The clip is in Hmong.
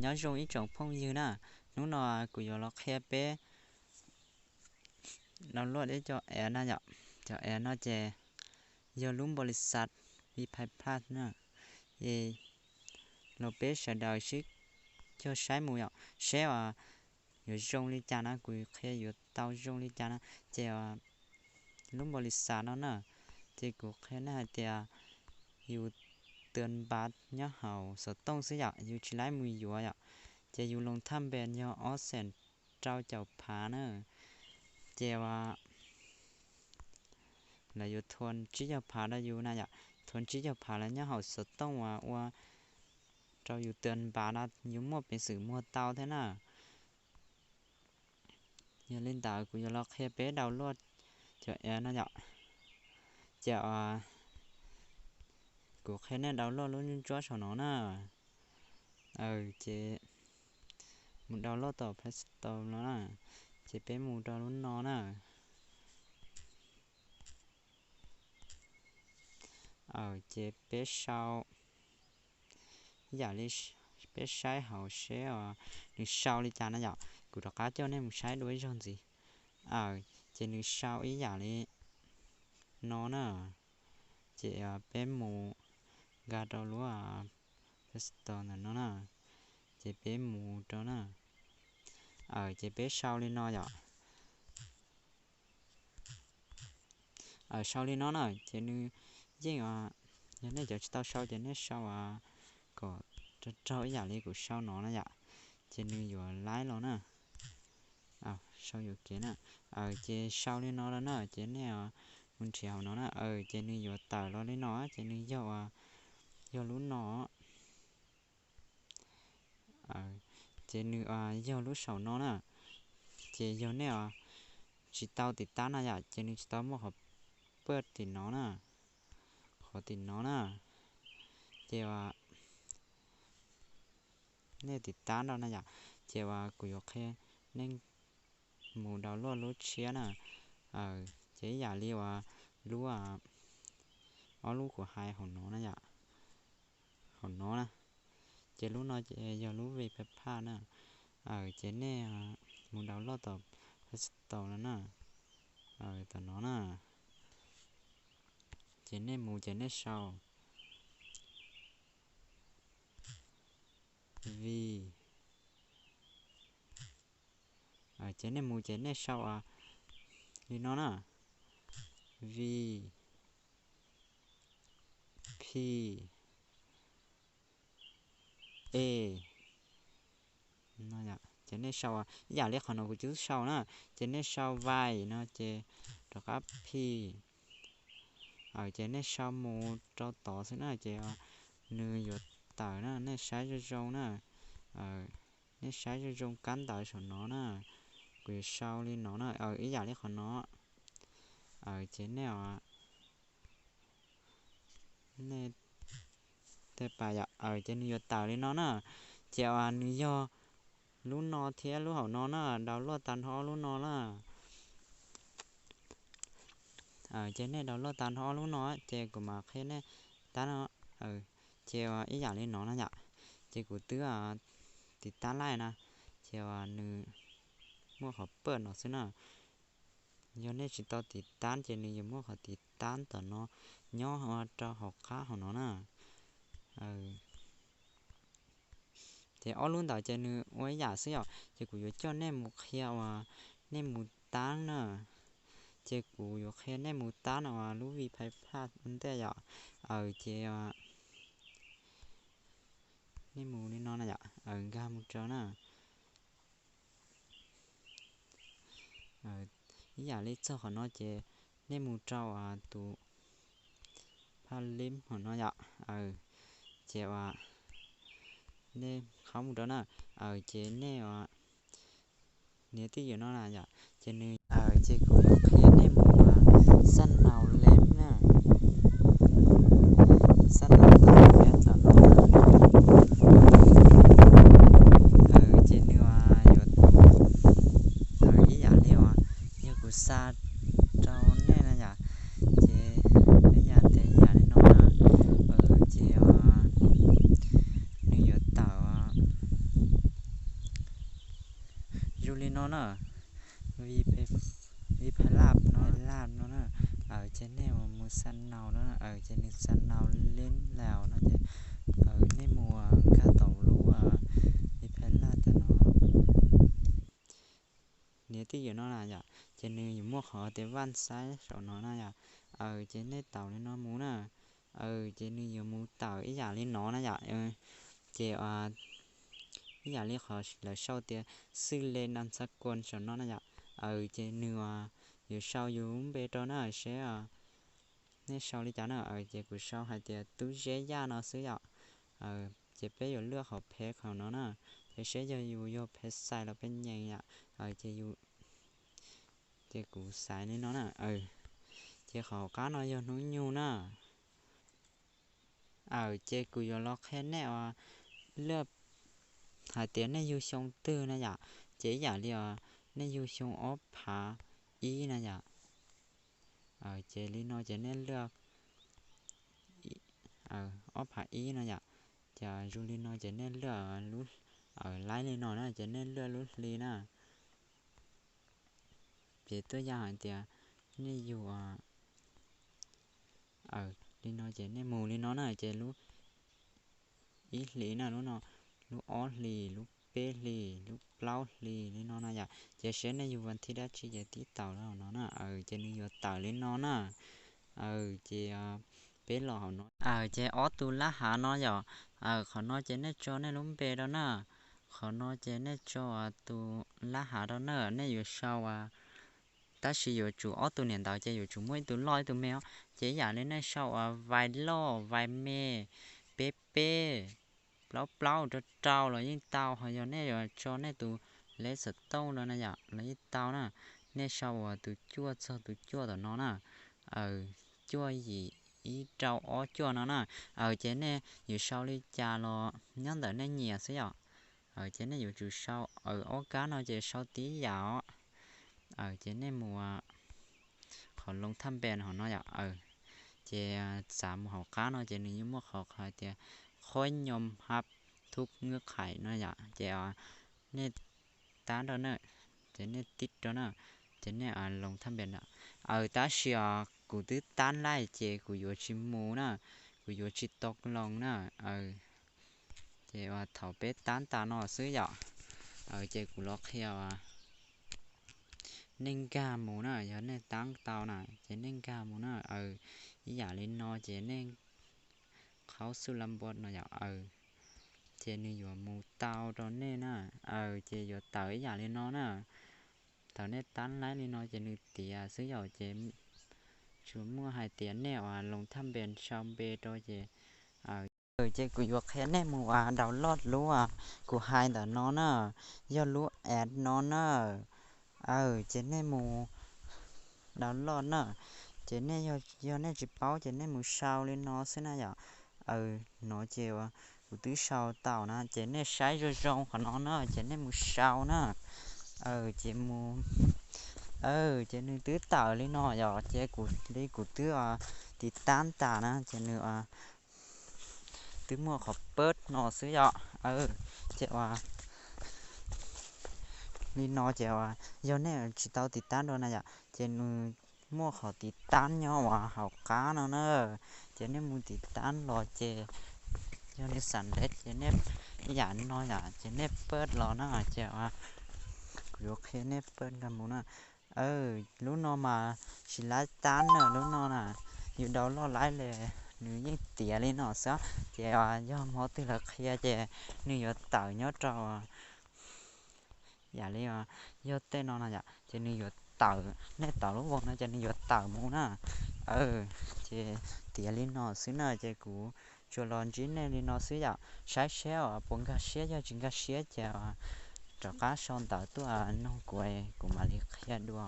Nyob zoo ib tsoom phooj ywg na, hnub no kuv yuav los qhia peb download ib co app na yom. Cov app no ces yog lub npaus lis xas VPay Plus na. Es los peb sawv daws sib cog saib mus yom, seb uas yuav zoo li cas na, kuv qhia yuav tau zoo li cas na. Ces lub npaus lis xas no na, ces kuv qhia nej hais tias yus tw npav nyob hauv xov tooj xwb yom, yus tsis laib mus yuav yom. Ces yus loos thaj npe yog ob xees rau caum phav na. Ces lawv yuav thua tsib caug phav rau yus na yom. Thua tsib caug phav lawv nyob hauv xov tooj uas ua rau yus tw npav no, yus muaj peev xwm muag tau thiab na. Yog li ntawd kuv yuav los qhia peb download cov app no yom. Ces kuv qhia nej download lub ntsuab saum no na. Ces mus download tom Play Store no na. Ces peb mus rau lub no na. Ces peb sau, yam li peb saib hauv seb nws sau li cas na yom. Kuv rov qab coj nej mus saib dua ib zaug ntxiv. Ces nws sau ib yam li no na. Ces peb mus nkag rau lub Play Store ntawm no na. Ces peb mus rau na. Ces peb sau li no yom. Sau li no na, ces nws yeej, yog nej cov tsis tau sau ces nej sau kom raug raug ib yam li kuv sau no na yom. Ces nws yuav laib los na. Sau yuam kev na. Ces sau li no los na, ces nej mus nrhiav hauv no na. Ces nws yuav tawm los li no, ces nws yog, yog lub no. Ces nws yog lub saum no na. Ces yog nej tsis tau tiv tab na yom, ces nws tsis tau muaj qhov paj tim no na. Qhov tim no na. Ces nej tiv tab rau na yom. Ces kuv yuav qhia nej mus download lub tshiab na. Ces ib yam li uas lub, ob lub kuv hais hauv no na yom. Hauv no na. Ces lub no ces yog lub VPay Plus na. Ces nej mus download tom Play Store no na. Tom no na. Ces nej mus ces nej sau V. Ces nej mus ces nej sau li no na. V P E. Ces nej sau ib yam li qhov no kuv twb sau na. Ces nej sau Vay no ces rov qab P. Ces nej sau mus rau tod xwb na, ces nws yuav tawm na, nej saib zoo zoo na. Nej saib zoo zoo kab ntawv saum no na. Kuv yuav sau li no na, ib yam li qhov no. Ces nej, nej tej pas yom, ces nws yuav tawm li no na. Ces nws yog lub no thiab lub hauv no na, download tag nrho ob lub no na. Ces nej download tag nrho ob lub no ces kuv mam qhia nej tab no. Ces ib yam li no na yom. Ces kuv twb tiv tab laij na, ces nws muaj qhov paj no xwb na. Yog nej tsis tau tiv tab ces nws yuav muaj qhov tiv tab tom no nyob rau hauv qab hauv no na. Ces ob lub ntawd ces nws ua ib yam xwb yom, ces kuv yuav coj nej mus qhia uas nej mus tab na. Ces kuv yuav qhia nej mus tab no uas lub VPay Plus ua ntej yom. Ces nej mus li no na yom, nkag mus rau na. Ib yam li txog qhov no ces nej mus rau tus phaj lib hauv no yom. Ces nej qhov mus rau na, ces nej nias twj ywm no na yom, ces nws, ces kuv yuav qhia nej mus xaj naus leb na. Xaj naus leb tom no na. Ces nws yuav ib yam li uas yog kuv xa rau nej na yom, ces nej yam tes ib yam li no na. Ces nws yuav tawm Li no na, Vi Pay Lab no, Lab no na, ces nej mus xa nau no, ces nws xa nau li laus no ces nej mus nkag tau lub Vi Pay Lab tam no. Niam twb yog no na yom, ces nws yuav muaj qhov tias vaj xaib saum no na yom. Ces nej tau li no mus na, ces nws yuav mus tawm ib yam li no na yom. Ces ib yam li qhov lawv sau tias xwb le na xa kuas saum no na yom. Ces nws yuav sau yus lub npe rau na seb nej sau li cas na. Ces kuv sau hais tias Tub Zeb Yaj no xwb yom. Ces peb yuav luaj qhov phev qhov no na, ces seb yog yus yog phev xais los phev nyees yom. Ces yus, ces kuv xaiv li no na. Ces qhov qab no yog hnub nyoog na. Aws, ces kuv yuav los qhia nej ua luaj hais tias nej yug xyoo twg na yom. Ces ib yam li os, nej yug xyoo ob phav ib na yom. Ces li no ces nej luaj ob phav ib no yom. Ces zoo li no ces nej luaj lub, aws, laib li no na ces nej luaj lub hli na. Ces tuaj yam hais tias nej yug, aws, li no ces nej mus li no na ces lub ib hlis na, lub no, lub ob hlis, lub peb hlis, lub plaub hlis li no na yom. Ces seb nej yug vas thib dab tsi ces tib taus li no na. Aws, ces nws yuav tawm li no na. Aws, ces peb los hauv no. Aws, ces ob tug lab hav no yom. Aws, qhov no ces nej tso nej lub npe rau na. Qhov no ces nej tso tus lab hav rau na, nej yuav sau ua, tab sis yuav tsum ob tug niam ntawd ces yuav tsum muaj ib tug loj ib tug me os. Ces ib yam li nej sau ua vais loj vais me, peb peb, plaub plaub rau rau los yeej tau, ho yog nej yuav tso nej tus lej xov tooj no na yom los yeej tau na. Nej sau ua tus cuaj txog tus cuaj tom no na. Aws, cuaj yim ib rau ob cuaj no na. Aws, ces nej yuav sau li cas los nyob ntawm nej nyiam xwb yom. Aws, ces nej yuav tsum sau, aws, ob kab no ces sau tib yam os. Aws, ces nej mus qhov loos thaj npe hauv no yom. Aws, ces txav mus hauv qab no ces nws yeej muaj qhov hais tias khob nyom hab thub ngwb qhais no yom. Ces nej tab rau na, ces nej tib rau na, ces nej loos thaj npe na. Aws, tab sis os kuv twb tab laij ces kuv yuav tsis mus na, kuv yuav tsis tau loos na. Aws, ces ua thaum peb tab tas no xwb yom. Aws, ces kuv los qhia ua nej nkag mus na, yog nej tab tau na ces nej nkag mus na. Aws, ib yam li no ces nej qhaub xub lab npua no yom. Aws, ces nws yuav mus tau rau nej na. Aws, ces yuav tawm ib yam li no na. Thaum nej tab laij li no ces nws tiav xwb yom, ces tsuas muaj hais tias nej ua loos thaj npe sau npe rau ces, aws, ces kuv yuav qhia nej mus ua download lub kuv hais ntawm no na, yog lub app no na. Aws, ces nej mus download na, ces nej, yog nej tsis paub ces nej mus sau li no xwb na yom. Aws, no ces kuv twb sau tau na, ces nej saib zoo zoo qhov no na ces nej mus sau na. Aws, ces mus, aws, ces nws twb tawm li no yom, ces kuv li kuv twb tiv tab tas na ces nws twb muaj qhov pab no xwb yom. Aws, ces ua li no ces ua, yog nej tsis tau tiv tab dua na yom, ces nws muaj qhov tiv tab nyob ua hauv qab no na. Ces nej mus tiv tab los ces yog nws xam lej ces nej, yam no yom, ces nej pab los na ces ua, kuv yuav qhia nej pab nkag mus na. Aws, lub no mas tsis laib tab na, lub no na, yus download laib li, nws yeej tiav li no xwb. Ces yog hmo twg lawv qhia ces nws yuav tawm nyob rau, yam li yog tej no na yom, ces nws yuav tawm, nej tawm lub voj no ces nws yuav tawm mus na. Aws, ces tiav li no xwb na, ces kuv tsuas los ntsib nej li no xwb yom, saib seb puas nkag siab, yog tsis nkag siab ces rov qab sau ntawv tuaj nug kuv, kuv mam li qhia dua.